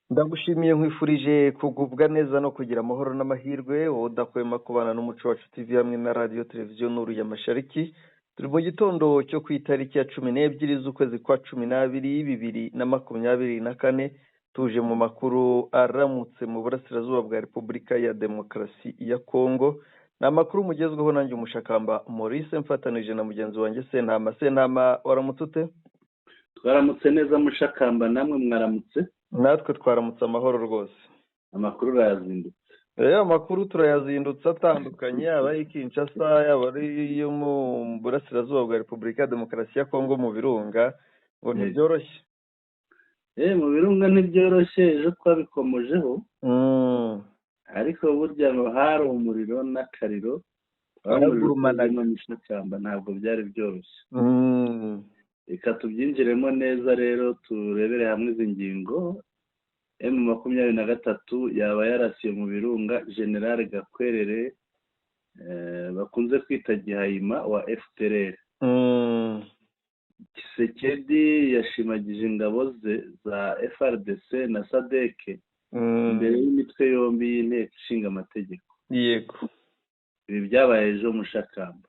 Ndagushimiye, nkwifurije kugubwa neza no kugira amahoro n'amahirwe, wowe udahwema kubana n'Umuco Wacu TV hamwe na Radiyo Televiziyo Nuru ya Mashariki. Turi mu gitondo cyo ku itariki ya 12 z'ukwezi kwa 12 2024, tuje mu makuru aramutse mu burasirazuba bwa Repubulika ya Demokarasi ya Kongo. Ni amakuru mugezweho nanjye Umushakamba Maurice, mfatanije na mugenzi wanjye Sentama. Sentama, waramutse ute? Twaramutse neza Mushakamba, namwe mwaramutse? Natwe twaramutse amahoro rwose. Amakuru urayazindutse? Rero amakuru turayazindutse atandukanye, yaba ari Kinshasa, yaba ari iyo mu burasirazuba bwa Repubulika ya Demokarasi ya Kongo mu Birunga, ngo ntibyoroshye. Mu Birunga ntibyoroshye, ejo twabikomojeho, ariko burya ngo hari umuriro n'akariro Waragurumanaga. Mushakamba, ntabwo byari byoroshye. Reka tubyinjiremo neza rero, turebere hamwe izi ngingo. M23 yaba yarasiye mu Birunga General Gakwerere, bakunze kwita Gihayima wa FDLR. Tshisekedi yashimagije ingabo ze za FARDC na SADC imbere y'imitwe yombi y'inteko ishinga amategeko. Ibi byabaye ejo Mushakamba.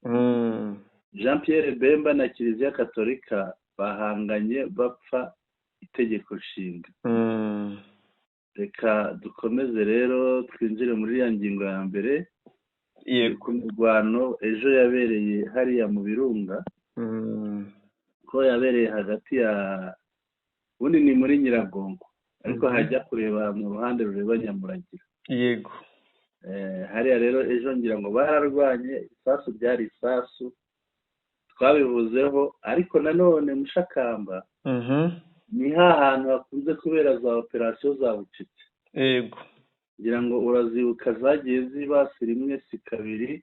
Jean Pierre Bemba na Kiliziya Katolika bahanganye bapfa itegeko nshinga. Reka dukomeze rero, twinjire muri ya ngingo ya mbere ku mirwano ejo yabereye hariya mu Birunga, ko yabereye hagati ya, ubundi ni muri Nyiragongo, ariko hajya kureba mu ruhande rureba Nyamuragira. Hariya rero ejo ngira ngo bararwanye, isasu ryari isasu, twabivuzeho. Ariko nanone Mushakamba, ni hantu hakunze kubera za operasiyo za bucece. Ngira ngo urazibuka, zagiye ziba si rimwe si kabiri.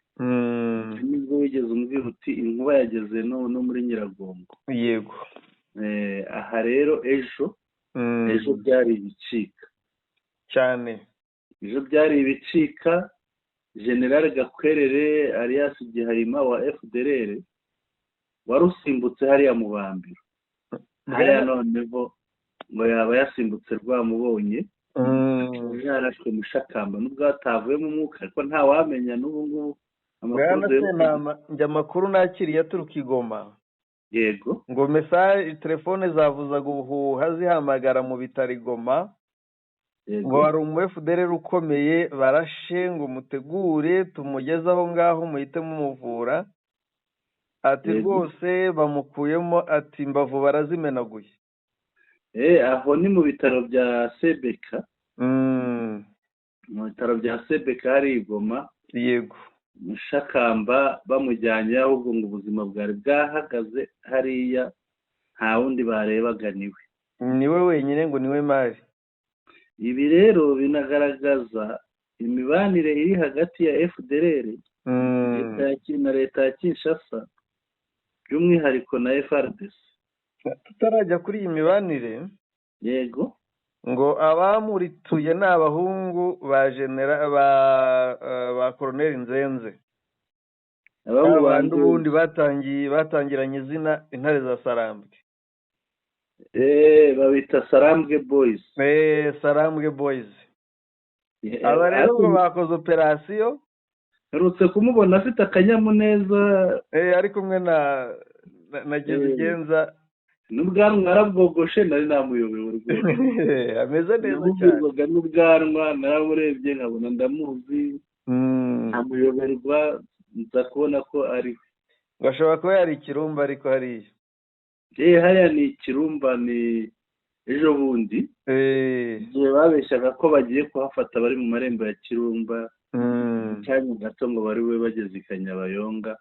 Nibwo wigeze umbwira uti inkuba yageze no muri Nyiragongo. Aha rero ejo, ejo byari ibicika. Cyane. Ejo byari ibicika. General Gakwerere alias Gihayima wa FDLR wari usimbutse hariya mu Bambiro hariya, noneho ngo yaba yasimbutse rwamubonye, yarashwe Mushakamba, nubwo hatavuyemo umwuka, ariko ntawamenya n'ubu ngubu amakuru Bwana duheruka. Sentama, njye amakuru nakiriye aturuka i Goma, ngo message, telefone zavuzaga ubuhuha zihamagara mu bitaro i Goma, ngo hari umu FDLR ukomeye barashe, ngo mutegure tumugeze aho ngaho muhite mumuvura. Ati rwose bamukuyemo, ati imbavu barazimenaguye. Aho ni mu bitaro bya Sebeka, mu bitaro bya Sebeka hari i Goma. Mushakamba, bamujyanye ahubwo ngo ubuzima bwari bwahagaze hariya, nta wundi barebaga, niwe. Niwe wenyine, ngo niwe mari. Ibi rero binagaragaza imibanire iri hagati ya FDLR na leta ya Kinshasa, by'umwihariko na FARDC. Tutarajya kuri iyi mibanire, ngo abamurituye ni abahungu ba genera ba Koroneli Nzenze, Abahungu ba bandi banjye. Ubundi batangiye batangiranye izina Intare za Sarambwe. Babita Sarambwe Boys. Sarambwe Boys. Aba rero Ariko ngo bakoze operasiyo. Mperutse kumubona afite akanyamuneza. Ari kumwe na Kizigenza. N'ubwanwa yarabwogoshe, nari namuyobewe rwose. Ameze neza cyane. Namubwirwaga n'ubwanwa, naramurebye nkabona ndamuzi, nkamuyoberwa, nza kubona ko ari we. Ngo ashobora kuba yari Ikirumba, ariko hariya Hariya ni Ikirumba, ni ejo bundi igihe babeshyaga ko bagiye kuhafata bari mu marembo ya Kirumba, kanya gato ngo bari bube bageze i Kanyabayonga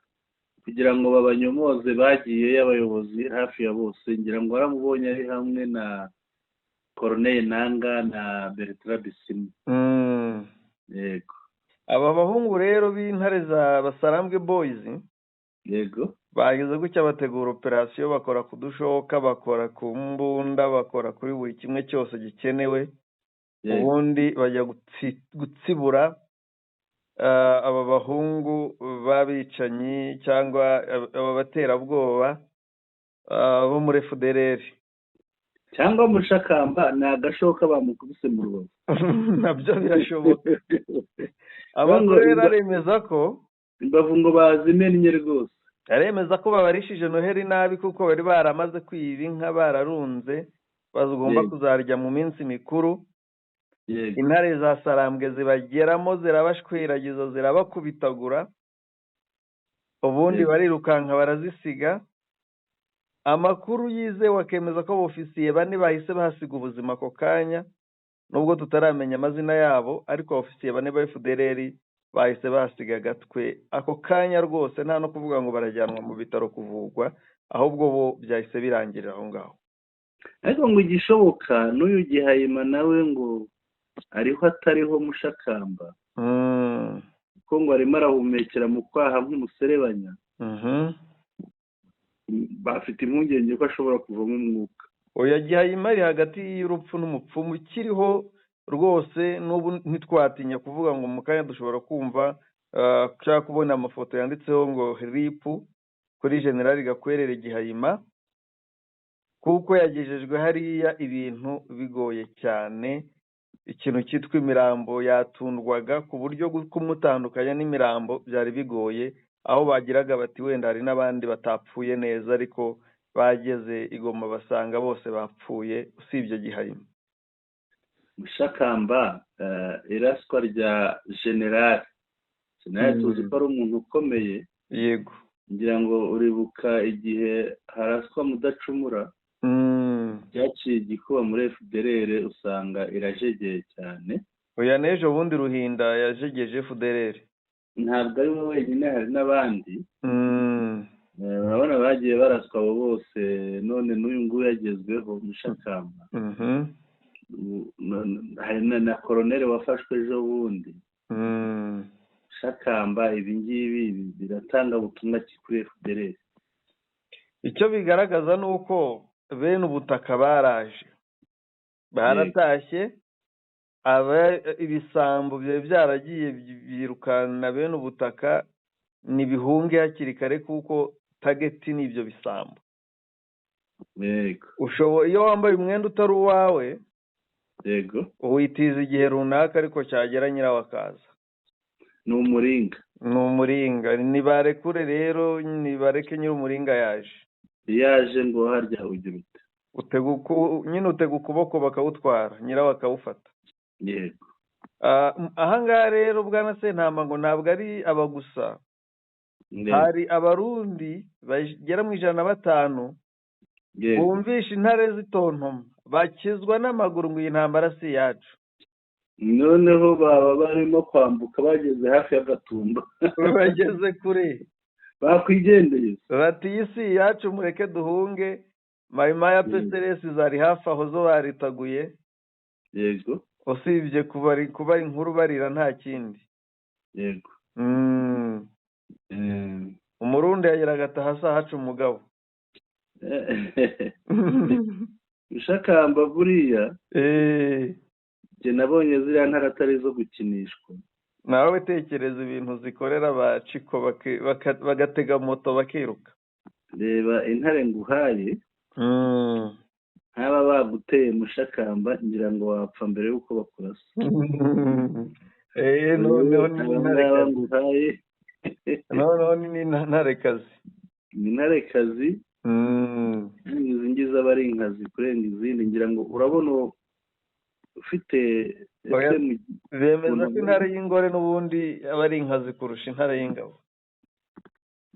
kugira ngo babanyomoze. Bagiyeyo abayobozi hafi ya bose, ngira ngo waramubonye ari hamwe na Corneille Nanga na Bertrand Bisimwa. Yego. Aba bahungu rero b'Intare za Basarambwe Boys bageze gutya bategura operasiyo, bakora ku dushoka, bakora ku mbunda, bakora kuri buri kimwe cyose gikenewe, ubundi bajya gutsibura aba bahungu b'abicanyi cyangwa aba baterabwoba bo muri FDLR. Cyangwa Mushakamba ni agashoka bamukubise mu rubavu. Nabyo birashoboka. Amakuru rero aremeza ko imbavu ngo bazimennye rwose. Aremeza ko babarishije Noheli nabi kuko bari baramaze kwiba inka bararunze bazigomba kuzarya mu minsi mikuru. Intare za Sarambwe zibageramo zirabashwiragiza zirabakubitagura, ubundi barirukanka barazisiga. Amakuru yizewe akemeza ko abofisiye bane bahise bahasiga ubuzima ako kanya, nubwo tutaramenya amazina yabo, ariko abofisiye bane ba FDLR bahise bahasiga agatwe ako kanya rwose, nta no kuvuga ngo barajyanwa mu bitaro kuvugwa, ahubwo bo byahise birangirira aho ngaho. Ariko ngo igishoboka n'uyu Gihayima nawe ngo ariho atariho Mushakamba, kuko ngo arimo arahumekera mu kwaha nk'umuserebanya. Bafite impungenge ko ashobora kuvamo umwuka. Oya, Gihayima ari hagati y'urupfu n'umupfumu ukiriho rwose, n'ubu ntitwatinya kuvuga ngo mu kanya dushobora kumva cyangwa kubona amafoto yanditseho ngo ripu kuri General Gakwerere Gihayima, kuko yagejejwe hariya ibintu bigoye cyane. Ikintu cyitwa imirambo yatundwaga ku buryo kumutandukanya n'imirambo byari bigoye, aho bagiraga bati wenda hari n'abandi batapfuye neza, ariko bageze i Goma basanga bose bapfuye usibye Gihayima. Mushakamba, iraswa rya General tuzi ko ari umuntu ukomeye. Yego, ngira ngo uribuka igihe haraswa Mudacumura, byaciye igikuba muri FDLR, usanga irajegeye cyane. Oya, n'ejo bundi Ruhinda yajegeje FDLR. Ntabwo ari we wenyine, hari n'abandi. Urabona bagiye baraswa abo bose, none n'uyu nguyu yagezweho Mushakamba. Hari na koroneri wafashwe ejo bundi. Mushakamba, ibi ngibi biratanga ubutumwa kuri FDLR. Icyo bigaragaza ni uko bene ubutaka baraje, baratashye, ibisambo byari byaragiye birukana bene ubutaka nibihunge hakiri kare, kuko tageti ni ibyo bisambo. Yego, iyo wambaye umwenda utari uwawe, yego, witiza igihe runaka, ariko cyagera nyirawo akaza. Ni umuringa. Ni umuringa. Nibarekure rero, nibareke nyir'umuringa yaje. Yaje ngo harya ugira ute? Nyine utega ukuboko bakawutwara, nyirawo akawufata. Yego. Ahangaha rero bwana Sentama ngo ntabwo ari aba gusa, hari Abarundi bagera mu 105 bumvisha intare zitontoma, bakizwa n'amaguru ngo iyi ntambara si iyacu. Noneho baba barimo kwambuka bageze hafi y'Agatumba, bageze kure, bakwigendeye bati iyi si iyacu, mureke duhunge. Mayima ya PCRS zari hafi aho zo baritaguye. Yego, usibye kuba inkuru barira nta kindi. Yego. Umurundi yageraga ataha saa haca umugabo. Mushakamba buriya njye nabonye ziriya ntara atari zo gukinishwa. Nawe tekereza ibintu zikorera abaciko bagatega moto bakiruka. Reba intare nguhaye, nk'aba baguteye Mushakamba ngira ngo wapfa mbere y'uko bakurasa. Noneho ni intarekazi. Ni intarekazi. Izi ngizi aba ari inkazi kurenga izindi, ngira ngo urabona ufite. Bemeza ko intare y'ingore n'ubundi aba ari inkazi kurusha intare y'ingabo.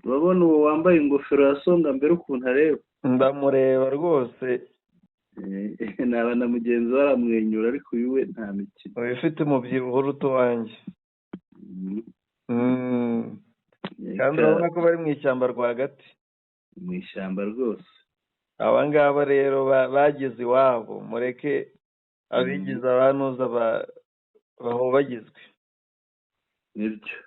Urabona uwo wambaye ingofero ya songa mbere ukuntu areba. Ndamureba rwose. Naba na mugenzi we aramwenyura, ariko uyu we nta mikino. Ufite umubyibuho uruta uwanjye. Kandi urabona ko bari mu ishyamba rwagati. Mu ishyamba rwose. Aba ngaba rero bageze iwabo, mureke abigize abantuza bahobagizwe. Nibyo.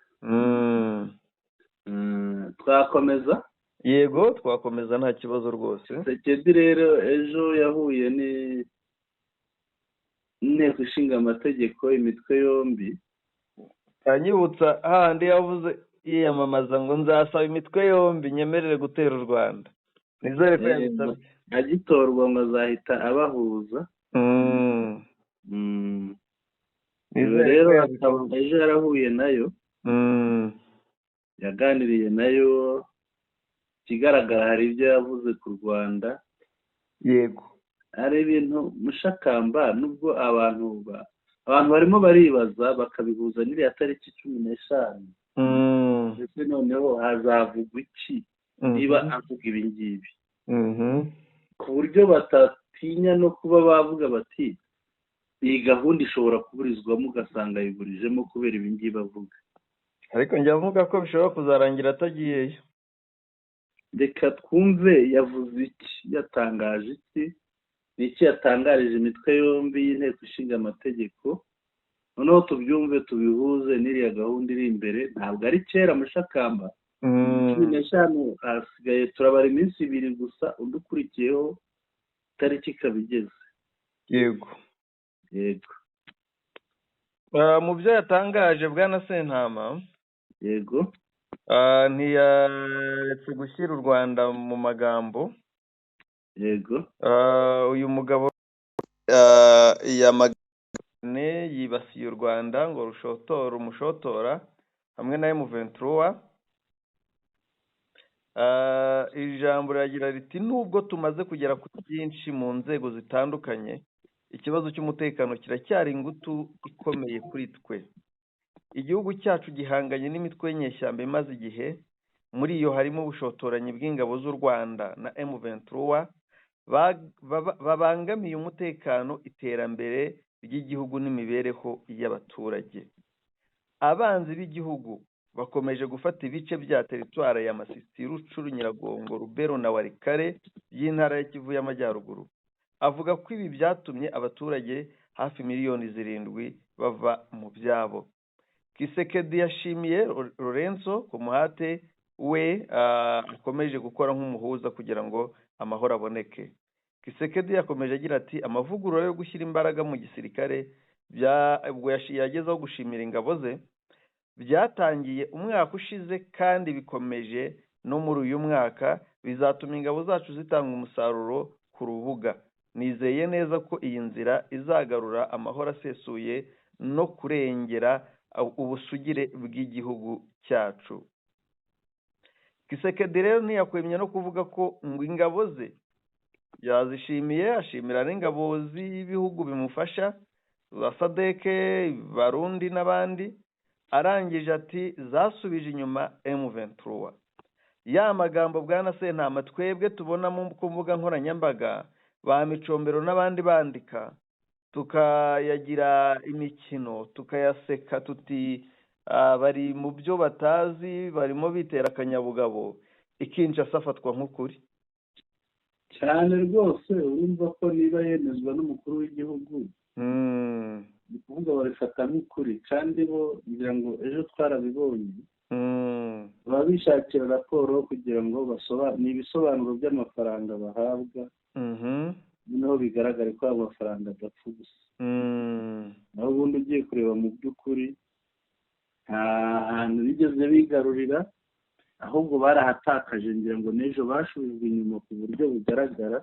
Twakomeza? Yego, twakomeza nta kibazo rwose. Tshisekedi rero ejo yahuye n'inteko ishinga amategeko imitwe yombi. Anyibutsa hahandi yavuze yiyamamaza ngo nzasaba imitwe yombi nyemerere gutera u Rwanda. Nizere ko yabisabye. Agitorwa ngo azahita abahuza. Rero ejo yarahuye nayo, yaganiriye nayo, ikigaragara hari ibyo yavuze ku Rwanda. Yego, hari ibintu Mushakamba, nubwo abantu barimo baribaza bakabihuza n'iriya tariki 15, ndetse noneho hazavugwa iki niba avuga ibi ngibi, ku buryo batatinya no kuba bavuga bati iyi gahunda ishobora kuburizwamo, ugasanga ayiburijemo kubera ibi ngibi avuga. Ariko njya avuga ko bishobora kuzarangira atagiyeyo. Reka twumve yavuze iki, yatangaje iki, ni iki yatangarije imitwe yombi y'inteko ishinga amategeko, noneho tubyumve tubihuze n'iriya gahunda iri imbere. Ntabwo ari kera Mushakamba, 15 hasigaye turabara iminsi 2 gusa, undi ukurikiyeho itariki ikaba igeze. Yego yego. Mu byo yatangaje Bwana Sentama, yego, ntiyaretse gushyira u Rwanda mu magambo. Yego. Uyu mugabo yamagane yibasiye u Rwanda ngo rushotora umushotora hamwe na M23. Ijambo riragira riti nubwo tumaze kugera kuri byinshi mu nzego zitandukanye, ikibazo cy'umutekano kiracyari ingutu ikomeye kuri twe. Igihugu cyacu gihanganye n'imitwe y'inyeshyamba imaze igihe, muri iyo harimo ubushotoranyi bw'ingabo z'u Rwanda na M23 babangamiye umutekano, iterambere ry'igihugu n'imibereho y'abaturage. Abanzi b'igihugu bakomeje gufata ibice bya teritwari ya Masisi, Rucuru, Nyiragongo, Rubero na Walikale by'intara ya Kivu y'Amajyaruguru. Avuga ko ibi byatumye abaturage hafi miliyoni 7 bava mu byabo. Kisekedi yashimiye Lorenzo ku muhate we akomeje gukora nk'umuhuza kugira ngo amahoro aboneke. Kisekedi yakomeje agira ati amavugurura yo gushyira imbaraga mu gisirikare ubwo yagezeho gushimira ingabo ze byatangiye umwaka ushize kandi bikomeje no muri uyu mwaka, bizatuma ingabo zacu zitanga umusaruro ku rubuga. Nizeye neza ko iyi nzira izagarura amahoro asesuye no kurengera ubusugire bw'igihugu cyacu. Kisekedi rero ntiyakwemye no kuvuga ko ngo ingabo ze yazishimiye, ashimira n'ingabo z'ibihugu bimufasha za SADC, Barundi n'abandi. Arangije ati zasubije inyuma M23. Ya magambo Bwana Sentama twebwe tubona ku mbuga nkoranyambaga ba Micombero n'abandi bandika, tukayagira imikino, tukayaseka tuti bari mu byo batazi, barimo bitera akanyabugabo. Ikinshasa afatwa nk'ukuri cyane rwose. Urumva ko niba yemezwa n'umukuru w'igihugu, ni ukuvuga babifata nk'ukuri, kandi bo ngira ngo ejo twarabibonye, baba bishakira raporo kugira ngo ni ibisobanuro by'amafaranga bahabwa, noneho bigaragare ko ayo mafaranga adapfa gusa. Naho ubundi ugiye kureba mu by'ukuri nta hantu bigeze bigarurira, ahubwo barahatakaje. Ngira ngo n'ejo bashubijwe inyuma ku buryo bugaragara,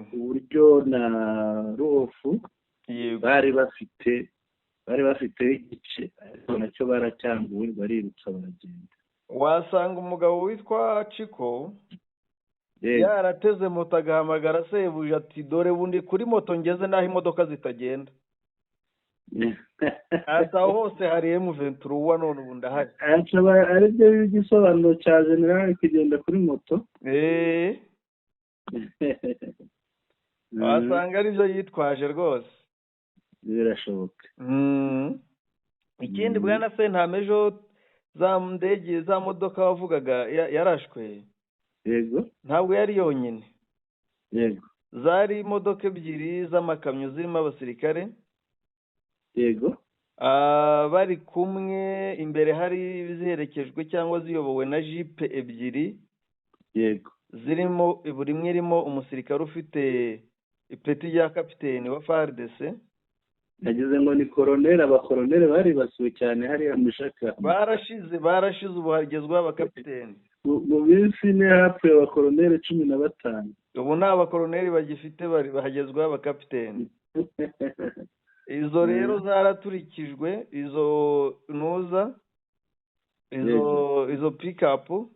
ku buryo na Ruhofu bari bafite igice, ariko nacyo baracyambuwe, barirutsa baragenda. Wasanga umugabo witwa Chiko yarateze moto agahamagara sebuja ati dore bundi kuri moto ngeze n'aho imodoka zitagenda, ati aho hose hari M23 none ubu ndahari. Ari byo igisobanuro cya generali kugenda kuri moto. Wasanga aribyo yitwaje rwose, birashoboka. Ikindi Bwana Sentama, ejo za ndege za modoka wavugaga yarashwe, yego, ntabwo yari yonyine. Yego, zari imodoka 2 z'amakamyo zirimo abasirikare. Yego, bari kumwe, imbere hari ziherekejwe cyangwa ziyobowe na jipe 2. Yego, zirimo buri imwe irimo umusirikare ufite ipeti rya kapiteni wa FARDC. Nagize ngo ni koroneri, abakoroneri baribasiwe cyane hariya Mushaka. Barashize ubu hagezweho abakapiteni. Mu minsi ine hapfuye abakoroneri 15. Ubu nta bakoroneri bagifite, bari bahagezweho abakapiteni. Izo rero zaraturikijwe, izo ntuza, izo pikapu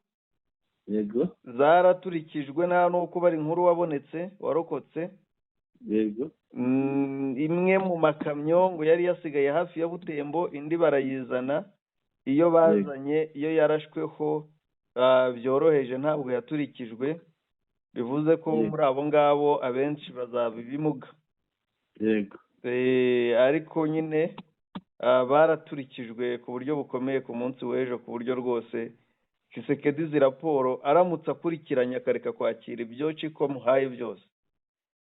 zaraturikijwe, nta n'uko bari inkuru wabonetse warokotse. Imwe mu makamyo ngo yari yasigaye hafi ya Butembo, indi barayizana. Iyo bazanye iyo yarashweho byoroheje, ntabwo yaturikijwe, bivuze ko muri abo ngabo abenshi bazaba ibimuga. Ariko nyine baraturikijwe ku buryo bukomeye ku munsi w'ejo, ku buryo rwose Tshisekedi izi raporo aramutse akurikiranye akareka kwakira ibyo Chiko muhaye byose,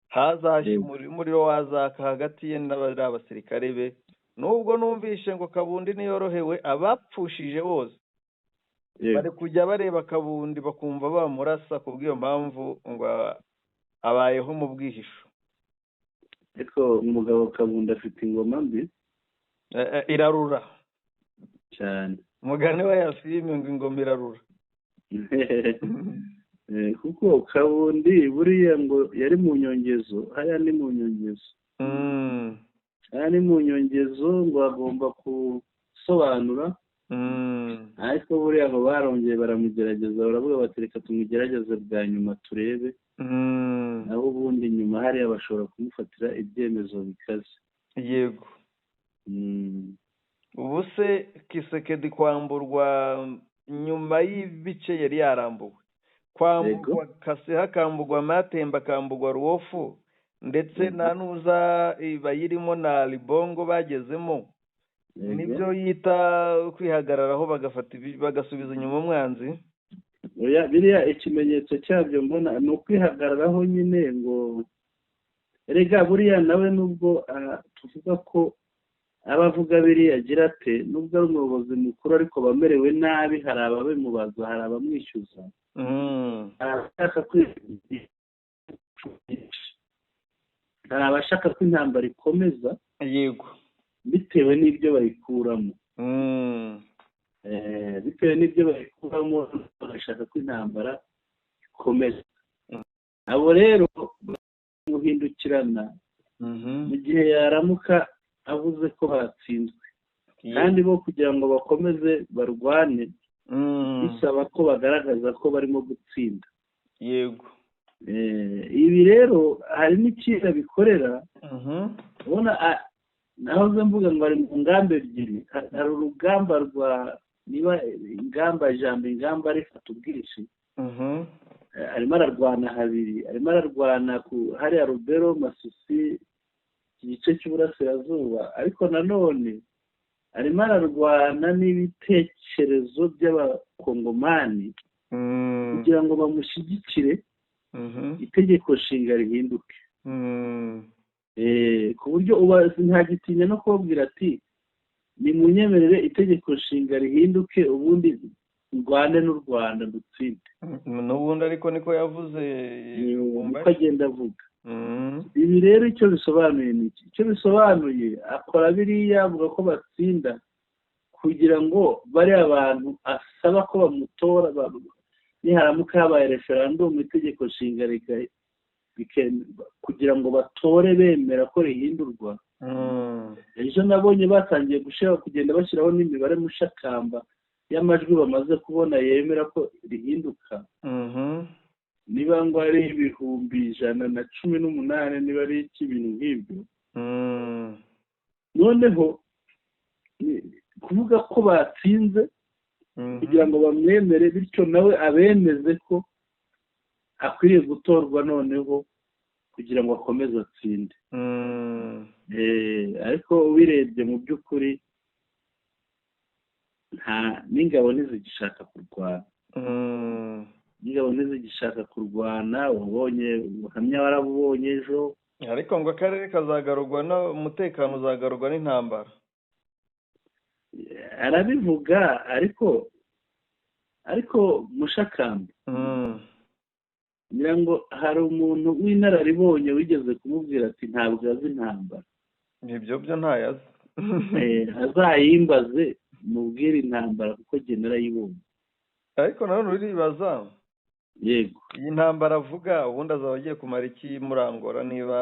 hazashya umuriro wazaka hagati ye n'abari abasirikare be. Nubwo numvishe ngo Kabundi niyorohewe, abapfushije bose bari kujya bareba Kabundi bakumva bamurasa, kubw'iyo mpamvu ngo abayeho mu bwihisho. Ariko umugabo Kabundi afite ingoma mbi. Irarura cyane. Umugani wa ya filime ngo ingoma irarura. Kuko Kabundi buriya ngo yari mu nyongezo, hariya ni mu nyongezo. Hariya ni mu nyongezo, ngo agomba gusobanura. Ariko buriya ngo barongeye baramugerageza, baravuga bati reka tumugerageze bwa nyuma turebe. Naho ubundi nyuma hariya bashobora kumufatira ibyemezo bikaze. Yego. Ubu se Tshisekedi kwamburwa nyuma y'ibice yari yarambuwe, kwamburwa Kaseha, akamburwa Matemba, akamburwa Ruwofu, ndetse na nuza bayirimo na Libongo bagezemo, nibyo yita kwihagararaho bagafata bagasubiza inyuma umwanzi. Biriya ikimenyetso cyabyo mbona ni ukwihagararaho nyine, ngo erega buriya nawe nubwo tuvuga ko abavuga biriya agira ate, nubwo ari umuyobozi mukuru ariko bamerewe nabi, hari ababimubaza, hari abamwishyuza, hari abashaka ko intambara ikomeza. Bitewe n'ibyo bayikuramo. Bitewe n'ibyo bayikuramo bagashaka ko intambara ikomeza. Abo rero bamuhindukirana mu gihe yaramuka avuze ko batsinzwe, kandi bo kugira ngo bakomeze barwane bisaba ko bagaragaza ko barimo gutsinda. Ibi rero hari n'icyiza bikorera. Ubona nahoze mvuga ngo ari mu ngamba ebyiri, hari urugamba rwa niba ingamba ijambo ingamba rifata ubwinshi, arimo ararwana habiri, arimo ararwana ku hariya Rubero, Masisi, igice cy'uburasirazuba, ariko nanone arimo ararwana n'ibitekerezo by'abakongomani kugira ngo bamushyigikire itegeko nshinga rihinduke. Ku buryo ntagitinya no kubabwira ati nimunyemerere itegeko nshinga rihinduke, ubundi ndwane n'u Rwanda dutsinde. N'ubundi ariko niko yavuze, niko agenda avuga. Ibi rero icyo bisobanuye ni iki? Icyo bisobanuye, akora biriya avuga ko batsinda kugira ngo bariya abantu asaba ko bamutora, niharamuka habaye referandumu itegeko nshinga kugira ngo batore bemera ko rihindurwa. Ejo nabonye batangiye kugenda bashyiraho n'imibare mushakamba y'amajwi bamaze kubona yemera ko rihinduka. Niba ngo ari 118,000, niba ari iki, ibintu nk'ibyo. Noneho kuvuga ko batsinze kugira ngo bamwemere, bityo nawe abemeze ko akwiriye gutorwa noneho kugira ngo akomeze atsinde. Ariko ubirebye mu by'ukuri nta n'ingabo ntizigishaka kurwana. Ingabo ntizigishaka kurwana, wabonye ubuhamya warabubonye ejo. Ariko ngo akarere kazagarurwa n'umutekano, uzagarurwa n'intambara. Arabivuga ariko mushakamba ngira ngo hari umuntu w'inararibonye wigeze kumubwira ati ntabwo azi intambara. Ibyo byo ntayazi. Azayimbaze mubwire intambara kuko jye narayibonye. Ariko nanone uribaza. Yego. Iyi ntambara avuga ubundi azaba agiye kumara iki muri Angola niba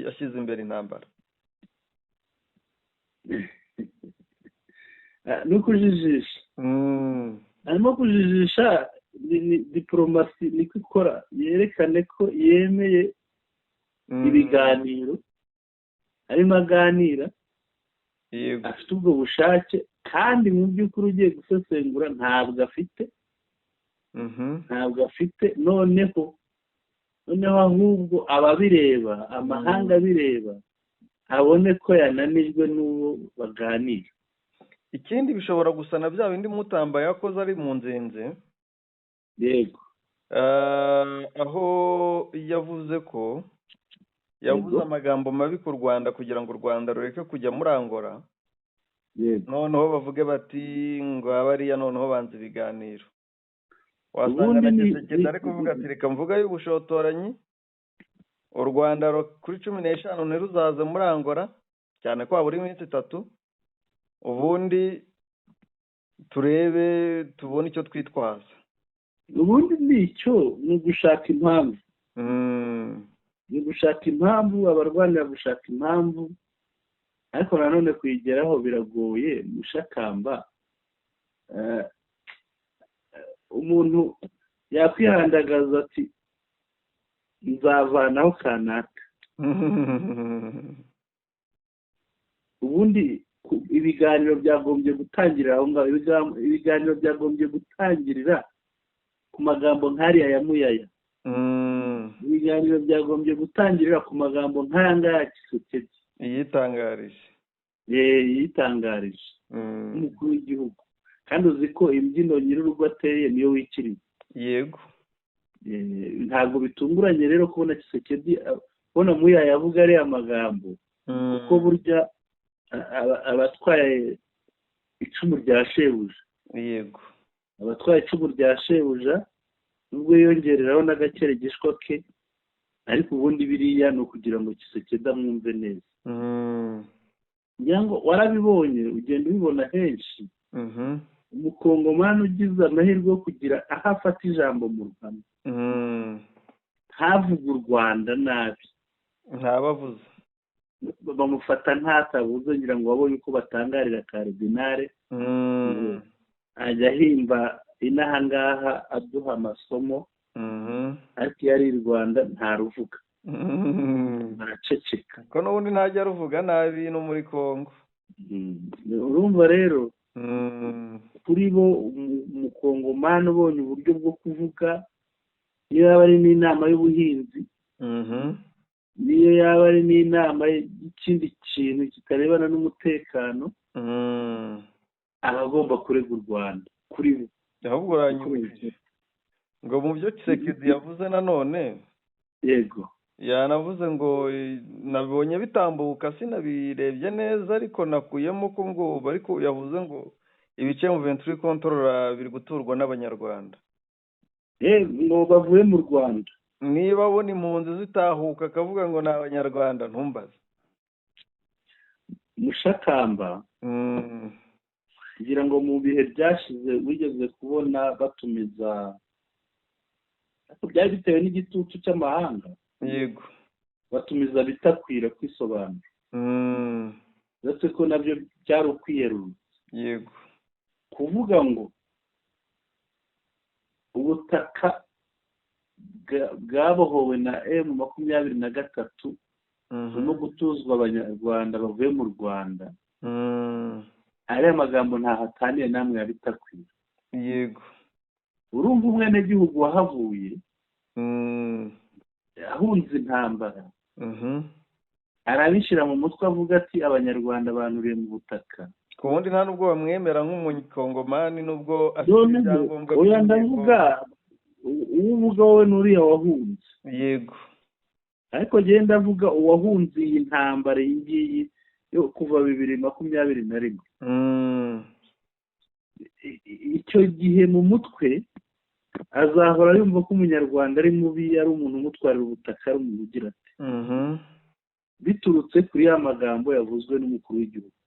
ashyize imbere intambara? Ni ukujijisha. Arimo kujijisha, ni diporomasi niko ikora, yerekane ko yemeye ibiganiro, arimo aganira, afite ubwo bushake, kandi mu by'ukuri ugiye gusesengura ntabwo afite. Ntabwo afite. Noneho ahubwo ababireba, amahanga abireba, abone ko yananijwe n'uwo baganira. Ikindi bishobora gusa na bya bindi Mutamba yakoze ari mu nzenze. Yego. Aho yavuze ko yavuze amagambo mabi ku Rwanda kugira ngo u Rwanda rureke kujya muri Angola. Yego. Noneho bavuge bati ngo abariya noneho banze ibiganiro. Wasanga na Tshisekedi ari kuvuga ati reka mvuga y'ubushotoranyi, u Rwanda kuri 15 ntiruzaze muri Angola, cyane ko habura iminsi 3, ubundi turebe tubone icyo twitwaza. Ubundi nicyo ni ugushaka impamvu. Ni ugushaka impamvu, abarwanira gushaka impamvu, ariko nanone kuyigeraho biragoye. Mushakamba, umuntu yakwihandagaza ati nzavanaho kanaka. Ubundi ibiganiro byagombye gutangirira aho ngaho, ibiganiro byagombye gutangirira ku magambo nk'ariya ya Muyaya. Ibiganiro byagombye gutangirira ku magambo nk'aya ngaya ya Tshisekedi yitangarije umukuru w'igihugu. Kandi uzi ko imbyino nyir'urugo ateye niyo wikiriye. Yego. Ntabwo bitunguranye rero kubona Tshisekedi, kubona Muyaya avuga ariya magambo, kuko burya abatwaye icumu rya shebuja. Yego. Abatwaye icumu rya shebuja nubwo yongereraho n'agakeregeshwa ke, ariko ubundi biriya ni ukugira ngo Tshisekedi amwumve neza. Ngira ngo warabibonye, ugenda ubibona henshi. Umukongomani ugize amahirwe yo kugira aho afata ijambo mu ruhame, ntavuge u Rwanda nabi, ntabavuze, bamufata nk'atabuze. Ngira ngo wabonye uko batangarira Karidinale, ajya ahimba inaha ngaha aduha amasomo, ariko iyo ari i Rwanda ntaruvuga, araceceka. Ko n'ubundi ntajya aruvuga nabi no muri Kongo. Urumva rero kuri bo umukongomani ubonye uburyo bwo kuvuga, niyo yaba ari n'inama y'ubuhinzi, niyo yaba ari n'inama y'ikindi kintu kitarebana n'umutekano, aba agomba kurega u Rwanda kuri bo. Ahubwo uranyibukije ngo mu byo Tshisekedi yavuze nanone, yego, yanavuze ngo nabonye bitambuka sinabirebye neza, ariko nakuyemo ko ngo ariko yavuze ngo ibice M23 controller biri guturwa n'Abanyarwanda. Ngo bavuye mu Rwanda. Niba abona impunzi zitahuka akavuga ngo ni Abanyarwanda, ntumbaze. Mushakamba, kugira ngo mu bihe byashize wigeze kubona batumiza, ariko byari bitewe n'igitutu cy'amahanga. Yego. Batumiza Bitakwira kwisobanura. Uretse ko nabyo byari ukwiyerurutsa. Yego. Kuvuga ngo ubutaka bwabohowe na M23 no gutuzwa Abanyarwanda bavuye mu Rwanda, ariya magambo ntahataniye namwe ya Bitakwira. Yego. Urumva umwenegihugu wahavuye ahunze intambara, arabishyira mu mutwe avuga ati Abanyarwanda banuriye mu butaka. Ku bundi nta nubwo bamwemera nk'umukongomani, nubwo afite ibyangombwa. Oya, ndavuga uwo uvuga wowe n'uriya wahunze. Yego. Ariko genda avuga uwahunze iyi ntambara iyi ngiyi yo kuva 2021. Icyo gihe mu mutwe azahora yumva ko Umunyarwanda ari mubi, ari umuntu umutwarira ubutaka, ari umuntu ugira ati, biturutse kuri ya magambo yavuzwe n'umukuru w'igihugu.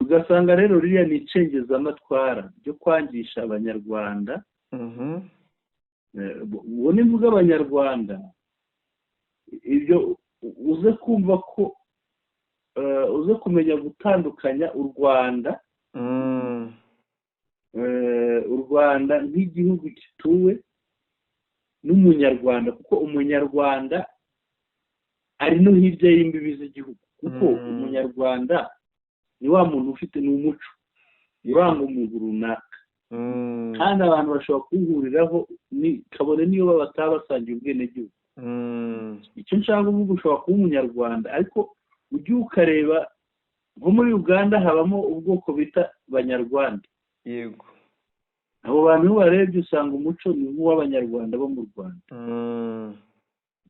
Ugasanga rero ririya ni icengezamatwara ryo kwangisha Abanyarwanda Ubu ni mvuga Abanyarwanda, ibyo uze kumva ko uze kumenya gutandukanya u Rwanda, u Rwanda nk'igihugu gituwe n'Umunyarwanda, kuko Umunyarwanda ari no hirya y'imbibi z'igihugu, kuko Umunyarwanda ni wa muntu ufite, ni umuco uranga umuntu runaka, kandi abantu bashobora kuwuhuriraho kabone niyo bataba basangiye ubwenegihugu. Icyo nshaka kuvuga, ushobora kuba Umunyarwanda, ariko ujye ukareba nko muri Uganda habamo ubwoko bita Banyarwanda. Abo bantu iyo ubarebye usanga umuco ni nk'uw'Abanyarwanda bo mu Rwanda.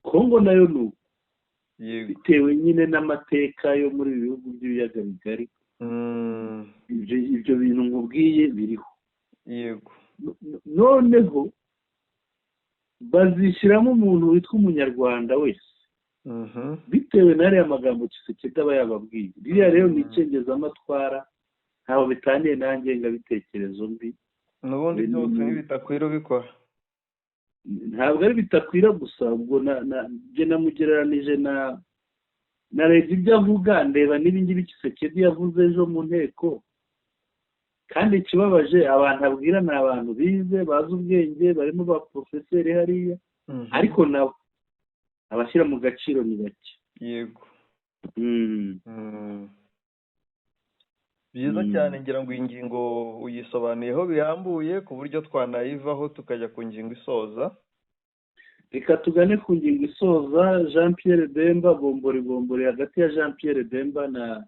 Kongo nayo ni uko, bitewe nyine n'amateka yo muri ibi bihugu by'Ibiyaga Bigari. Ibyo bintu nkubwiye biriho. Noneho bazishyiramo umuntu witwa Umunyarwanda wese, bitewe n'ariya magambo Tshisekedi aba yababwiye. Ririya rero ni icengezamatwara, ntaho bitaniye nta ngengabitekerezo mbi. N'ubundi byose ntibitakwira ubikora. Ntabwo ari bitakwira gusa, ubwo njye namugereranije na narebye ibyo avuga, ndeba n'ibingibi Tshisekedi yavuze ejo mu nteko. Kandi ikibabaje, abantu abwira ni abantu bize, bazi ubwenge, barimo ba porofeseri hariya, ariko nabo abashyira mu gaciro ni bake. Byiza cyane, ngira ngo iyi ngingo uyisobanuyeho birambuye ku buryo twanayivaho tukajya ku ngingo isoza. Reka tugane ku ngingo isoza. Jean Pierre Bemba, bombori bombori hagati ya Jean Pierre Bemba na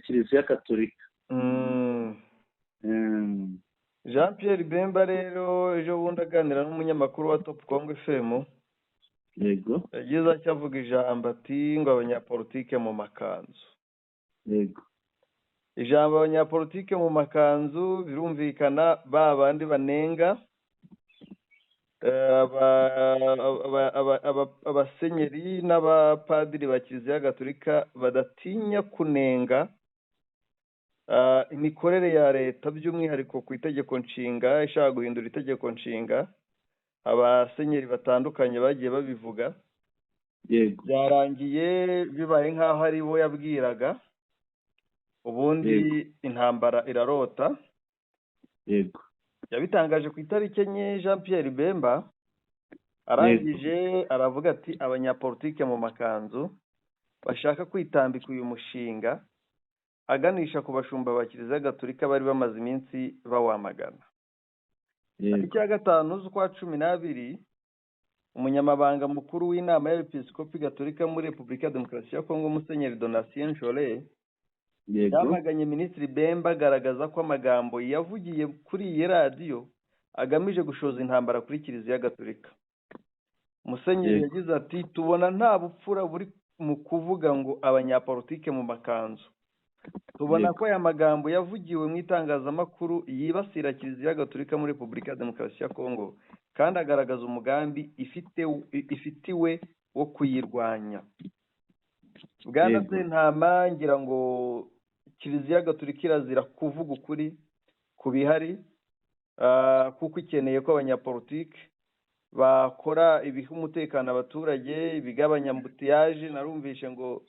Kiliziya Katolika. Jean Pierre Bemba rero, ejo bundi aganira n'umunyamakuru wa Top Congo FM, yagize icyo avuga, ijambo ati ngo abanyapolitike mu makanzu. Ijambo abanyapolitike mu makanzu, birumvikana ba bandi banenga abasenyeri n'abapadiri ba Kiliziya Gatolika badatinya kunenga imikorere ya leta, by'umwihariko ku itegeko nshinga, ishaka guhindura itegeko nshinga. Abasenyeri batandukanye bagiye babivuga. Byarangiye bibaye nk'aho ari bo yabwiraga, ubundi intambara irarota. Yabitangaje ku itariki 4 Jean Pierre Bemba, arangije aravuga ati abanyapolitike mu makanzu bashaka kwitambika uyu mushinga, aganisha ku bashumba ba Kiliziya Gatolika bari bamaze iminsi bawamagana. Tariki ya 5 z'ukwa 12, umunyamabanga mukuru w'Inama y'Abepiskopi Gatolika muri Repubulika ya Demokarasi ya Kongo, Musenyeri Donatien Nshole, yamaganye Minisitiri Bemba, agaragaza ko amagambo yavugiye kuri iyi radiyo agamije gushoza intambara kuri Kiliziya Gatolika. Musenyeri yagize ati tubona nta bupfura buri mu kuvuga ngo abanyapolitike mu makanzu. Tubona ko aya magambo yavugiwe mu itangazamakuru yibasira Kiliziya Gatolika muri Repubulika ya Demokarasi ya Kongo, kandi agaragaza umugambi ifitiwe wo kuyirwanya. Bwana Sentama, ngira ngo Kiliziya Gatolika irazira kuvuga ukuri ku bihari, kuko ikeneye ko abanyapolitike bakora ibiha umutekano abaturage, ibigabanya embouteillage. Narumvishe ngo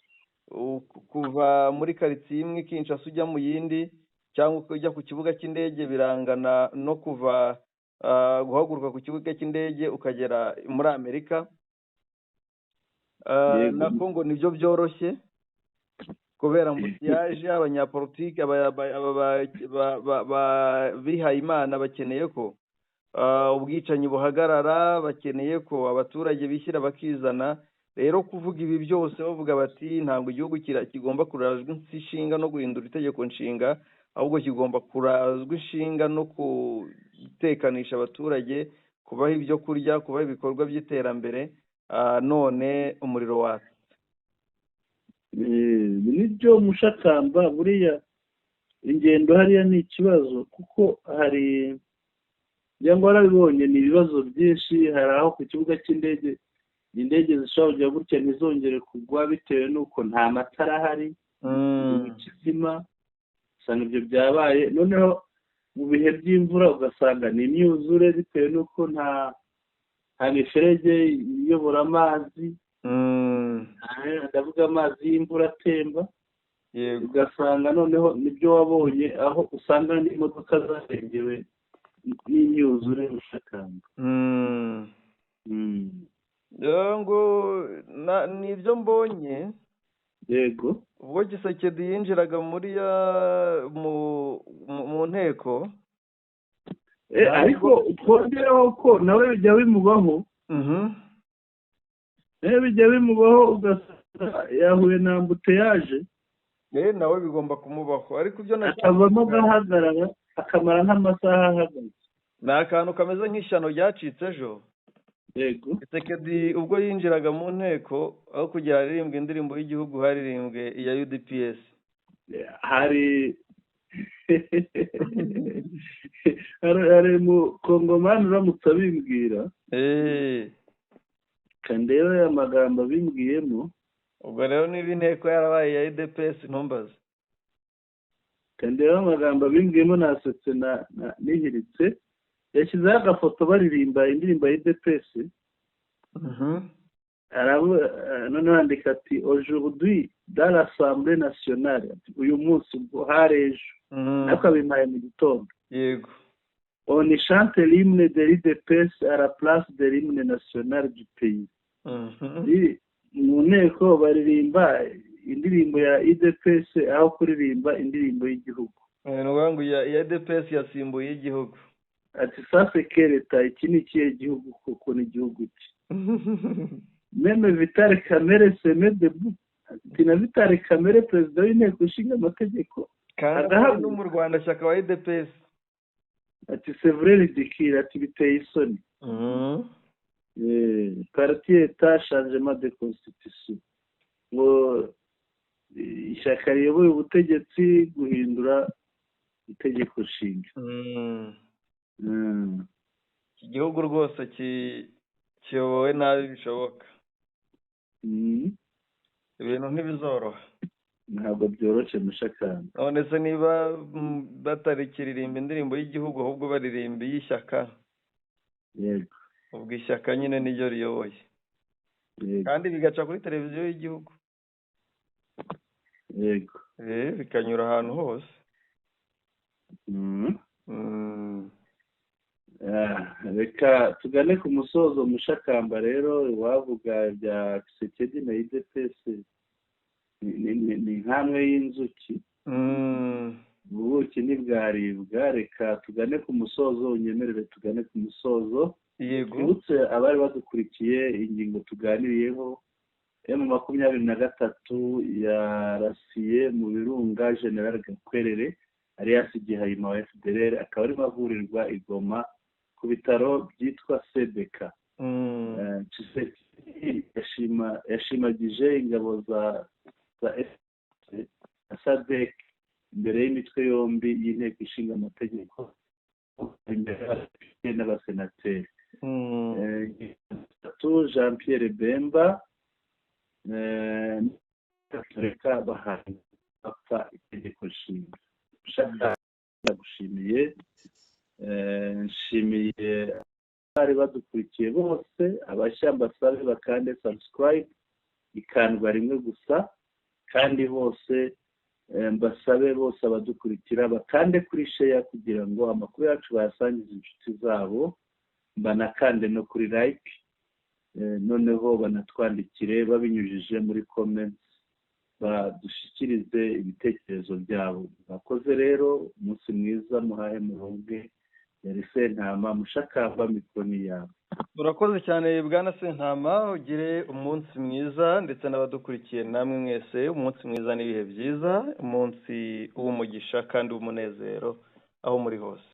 kuva muri karitsiye imwe Kinshasa ujya mu yindi, cyangwa ujya ku kibuga cy'indege, birangana no kuva guhaguruka ku kibuga cy'indege ukagera muri Amerika. Nako ngo nibyo byoroshye kubera embouteillage. Abanyapolitike bihaye Imana bakeneye ko ubwicanyi buhagarara, bakeneye ko abaturage bishyira bakizana. Rero kuvuga ibi byose bavuga bati ntabwo igihugu kigomba kurazwa inshinga no guhindura itegeko nshinga, ahubwo kigomba kurazwa inshinga no gutekanisha abaturage, kubaha ibyo kurya, kubaha ibikorwa by'iterambere. None umuriro watse. Nibyo Mushakamba, buriya ingendo hariya ni ikibazo, kuko hari, ngira ngo warabibonye, ni ibibazo byinshi. Hari aho ku kibuga cy'indege indege zishobora kujya gutya ntizongere kugwa bitewe n'uko nta matara ahari, kizima, usanga ibyo byabaye. Noneho Mu bihe by'imvura ugasanga ni imyuzure bitewe n'uko nta miferege iyobora amazi, ndavuga amazi y'imvura atemba. Ugasanga noneho nibyo wabonye aho usanga n'imodoka zarengewe n'imyuzure Mushakamba. Ngo nibyo mbonye. Yego. Ubwo Tshisekedi yinjiraga muri mu nteko, ariko twongeraho ko nawe bijya bimubaho, nawe bijya bimubaho ugasanga yahuye na ambuteyaje. Nawe bigomba kumubaho, ariko ibyo akavamo agahagarara akamara nk'amasaha ahagaze. Ni akantu kameze nk'ishyano ryacitse ejo. Yego. Tshisekedi ubwo yinjiraga mu nteko, aho kugira haririmbwe indirimbo y'igihugu haririmbwe iya UDPS. Hari mu Kongomani uramutse abimbwira, kandebe amagambo abimbwiyemo. Ubwo rero niba inteko yarabaye iya UDPS ntumbaze. Kandebe amagambo abimbwiyemo, nasetse nihiritse. Yashyizeho agafoto baririmba indirimbo ya UDPS. Noneho yandika ati aujourd'hui dans l'Assemblée nationale, uyu munsi ubwo hari ejo, ariko abimpaye mu gitondo. Yego. On chante l'hymne de l'UDPS à la place de l'hymne national du pays. Mu nteko baririmba indirimbo ya UDPS aho kuririmba indirimbo y'igihugu. Ni ukuvuga ngo iya UDPS yasimbuye igihugu. Ati sase kereta iki ni ikihe gihugu kuko ni igihugu cye. Même Vital Kamerhe se met debout. Ati na Vital Kamerhe perezida w'inteko ishinga amategeko kandi no mu Rwanda shyaka wa UDPS. Ati c'est vrai ridicule, ati biteye isoni. Parti état changement de constitution, ngo ishyaka riyoboye ubutegetsi guhindura itegeko nshinga. Iki gihugu rwose kiyobowe nabi bishoboka. Ibintu ntibizoroha. Ntabwo byoroshye Mushakamba. None se niba batarikiririmba indirimbo y'igihugu ahubwo baririmba iy'ishyaka, yego, ubwo ishyaka nyine niryo riyoboye, kandi bigaca kuri televiziyo y'igihugu. Yego. Bikanyura ahantu hose. Reka tugane ku musozo Mushakamba. Rero wavuga bya Tshisekedi na UDPS ni nkamwe y'inzuki, ubuki ntibwaribwa. Reka tugane ku musozo, unyemerere tugane ku musozo. Yego. Twibutse abari badukurikiye ingingo tuganiriyeho. M23 yarasiye mu birunga General Gakwerere alias Gihayima wa FDLR, akaba arimo avurirwa i Goma ku bitaro byitwa CBK. Tshisekedi yashimagije ingabo za na SADC imbere y'imitwe yombi y'inteko ishinga amategeko, imbere n'abasenateri. Jean Pierre Bemba reka bahanzi bapfa itegeko nshinga. Ndagushimiye, nshimiye abari badukurikiye bose, abashyambasabe bakande subscribe ikandwa rimwe gusa, kandi bose mbasabe bose abadukurikira bakande kuri share kugira ngo amakuru yacu bayasangize inshuti zabo, banakande no kuri like, noneho banatwandikire babinyujije muri comments, badushyikirize ibitekerezo byabo. Mwakoze rero, umunsi mwiza, muhahe muronke. Yari Sentama Mushakamba, mikoro yawe. Urakoze cyane bwana Sentama, ugire umunsi mwiza, ndetse n'abadukurikiye namwe mwese umunsi mwiza n'ibihe byiza, umunsi w'umugisha kandi w'umunezero aho muri hose.